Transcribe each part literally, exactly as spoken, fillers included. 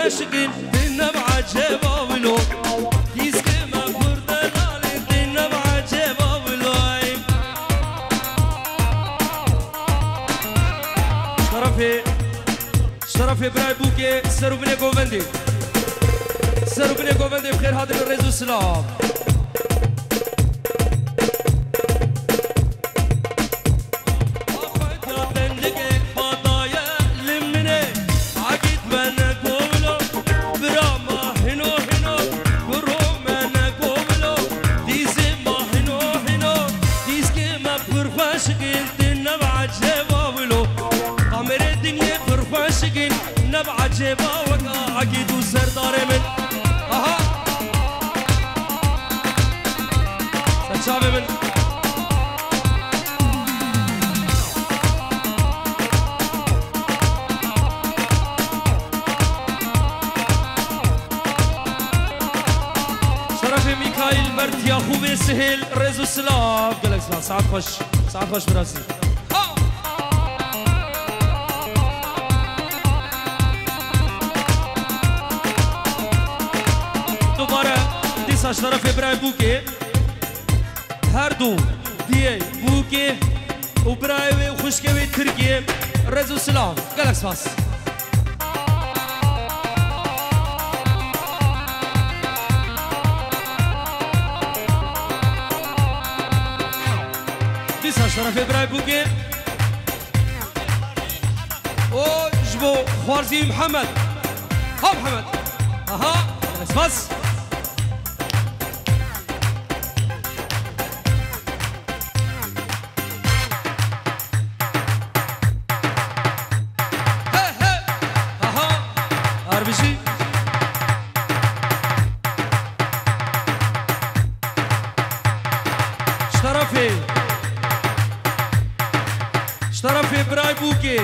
Aşıkın dinle acaba vilo. Dizgime kurdelalin dinle acaba vilo. Şerefê, şerefê birayê Bûkê, ser û binê govendê. Ser û binê govendê, bi xêr hatin, rêz û silav. Neb ecêba weka Egîd û Serdarê min. Aha! Ser çavê min. Şerefê Mîkaîl Mertiya Xûvê Sihêl, rêz û silav. Gelek silav. Saet xweş. Saet xweş birasî. Ha! Dubare dîsa şerefê birayê Bûkê. Her du diyê Bûkê û birayê wê û xwişkê wê Tirkiyê, rêz û silav. Gelek spas. Dîsa şerefê birayê Bûkê û ji bo xwarzî Mihemed. Ha Mihemed. Aha. Gelek spas. He, he. Aha. Arbijî. Şerefê. Şerefê birayê Bûkê.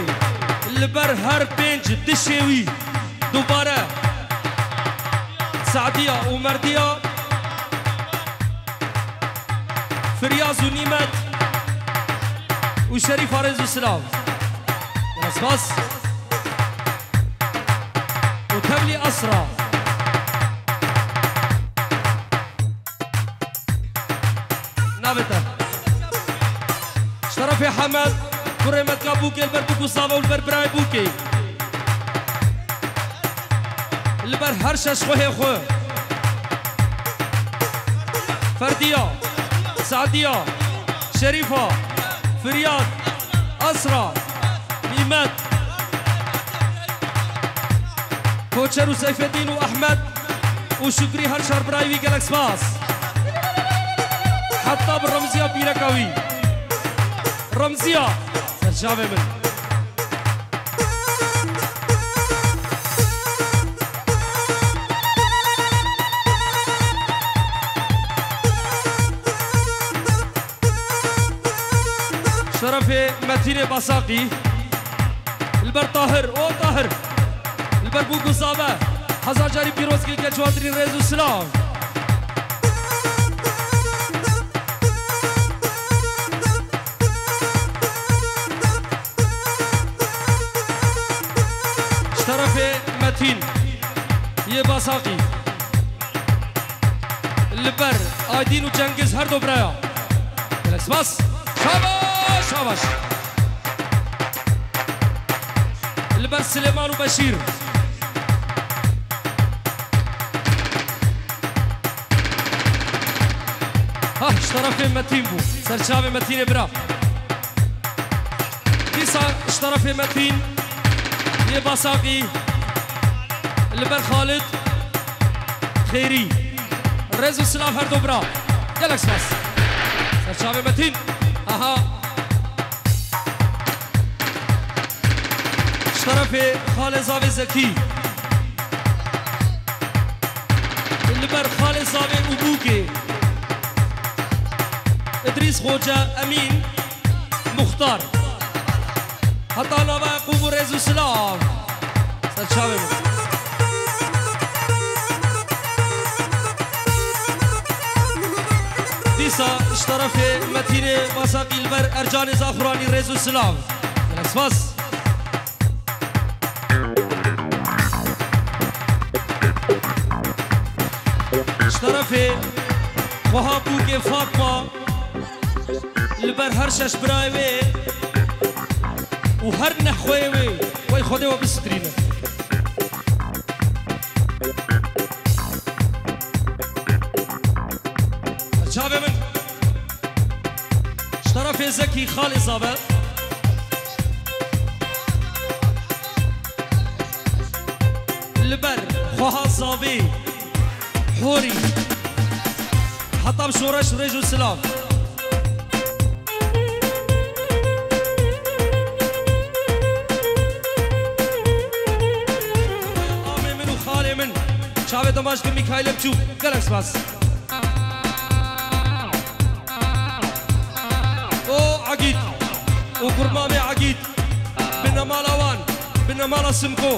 Li ber her pênc dişê wî. Dubare Sadiya û Merdiya, Firyaz û Nîmet û Şerîfa, rêz û silav. Gelek spas. Û tevlî Esra. Navê te. Şerefê Hemed, kurê me dika Bûkê, li ber Bûk û Zava û li ber birayê Bûkê. Li ber her şeş xwehê xwe. Ferdiya, Sadiya, Şerîfa, Firyad, Esra, Nîmet, Koçer û Seyfeddîn û Ehmed û Şukrî, her çar birayê wî gelek spas. Heta bi Remziya pîreka wî. Remziya, ser çavê min. Şerefê Metînê Basaqî. Li ber Tahir, o Tahir. Li ber Bûk û Zave. Hezar carî pîroz kî, gelek ciwantirîn rêz û silav. Ji terefê Metîn yê Basaqî. Li ber Aydîn û Cengiz her do biraya. Gelek spas. Şabaş, şabaş. Li ber Silêman û Beşîr. Ha, ji terefê Metîn bû. Ser çavê Metînê bira. Dîsa ji terefê Metîn yê Basaqî li ber Xalid Xêrî. Rêz û silav her do bira. Gelek spas. Ser çavê Metîn. Aha. Ji terefê Xalê Zavê Zekî. Li ber Xalê Zavê û Bûkê. Idrîs Xoce, Emîn, Muxtar. Heta nava qûm û rêz û silav. Ser çavê min. Dîsa ji terefê Metînê Basaqî li ber Ercanê Zaxuranî rêz û silav. Gelek spas. Şerefê xweha bûkê Fatma li ber her şeş birayê wê û her neh xweyê wê, wey Xwedê we bisitirîne. Çavê min. Ji terefê Zekî xalê Zabe. Li ber xweha Zavê, Horî, heta bi şoreş rêz û silav. Amê min û xalê min, çavê te maç ki Mîkaîlê biçûk, gelek spas. O Egîd û kurmamê Egîd, binemala wan, binemala Simko.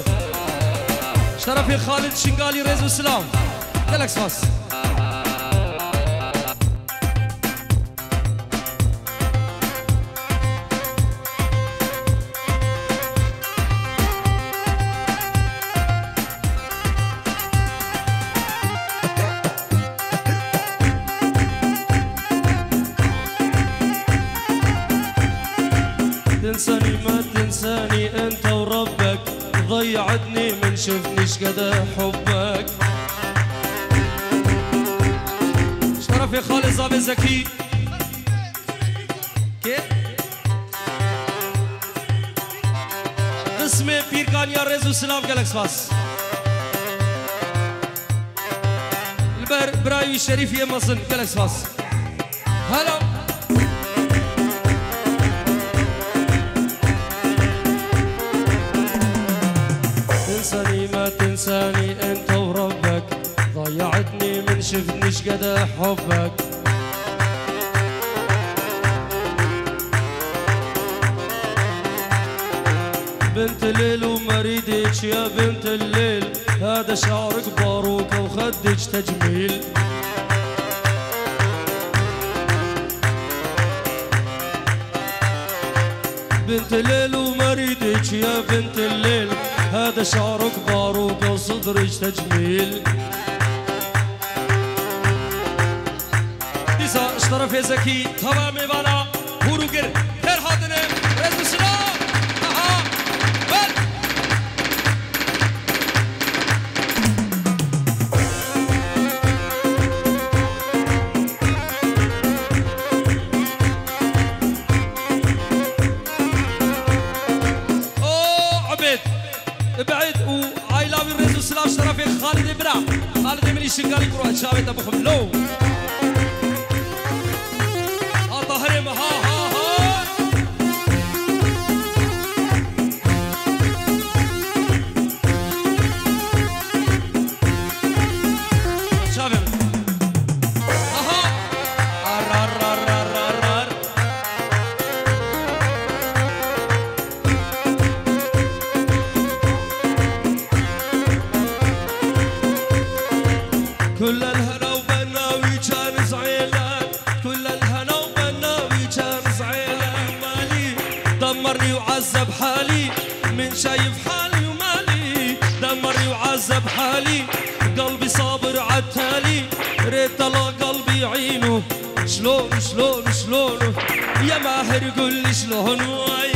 Ji terefê Xalid Şingalî rêz û silav. Gelek spas. تنساني ما تنساني أنت وربك، ضيعتني من شفني شقد حبك. Şerefê Xalê Zavê Zekî. Kê? Qismê Pîrkaniya rêz û silav, gelek spas. Li ber birayî Şerîfiyê mezin, gelek spas. Hela. تنساني ما تنساني أنت وربك، ضيعتني من شفني شقد حبك. بنت الليل ومريدك يا بنت الليل، هذا شعرك باروكة وخدك تجميل. بنت الليل ومريدك يا بنت الليل، هذا شعرك باروكة وصدرك تجميل. Dîsa ji terefê Zekî, teva mêvana hûr û gir, her hatine, rêz û silav. Aha, bel. O Ebed, Ebed û aîla wî rêz û silav ji terefê Xalidê bira. Xalidê min î Şingalî kuro, çavê te bixwim lo. Ha Tahirê min, ha, ha, ha. Çavê min. Aha. Ar, ar, ar, ar, ar, ar. كل الهنا وبناوي كان زعيلة، كل الهنا وبناوي كان زعيلة. مالي دمرني وعذب حالي، من شايف حالي ومالي، دمرني وعذب حالي، قلبي صابر عالتالي، ريت الله قلبي يعينه. شلون، شلون، شلون؟ يا ماهر قول لي شلون؟ واي.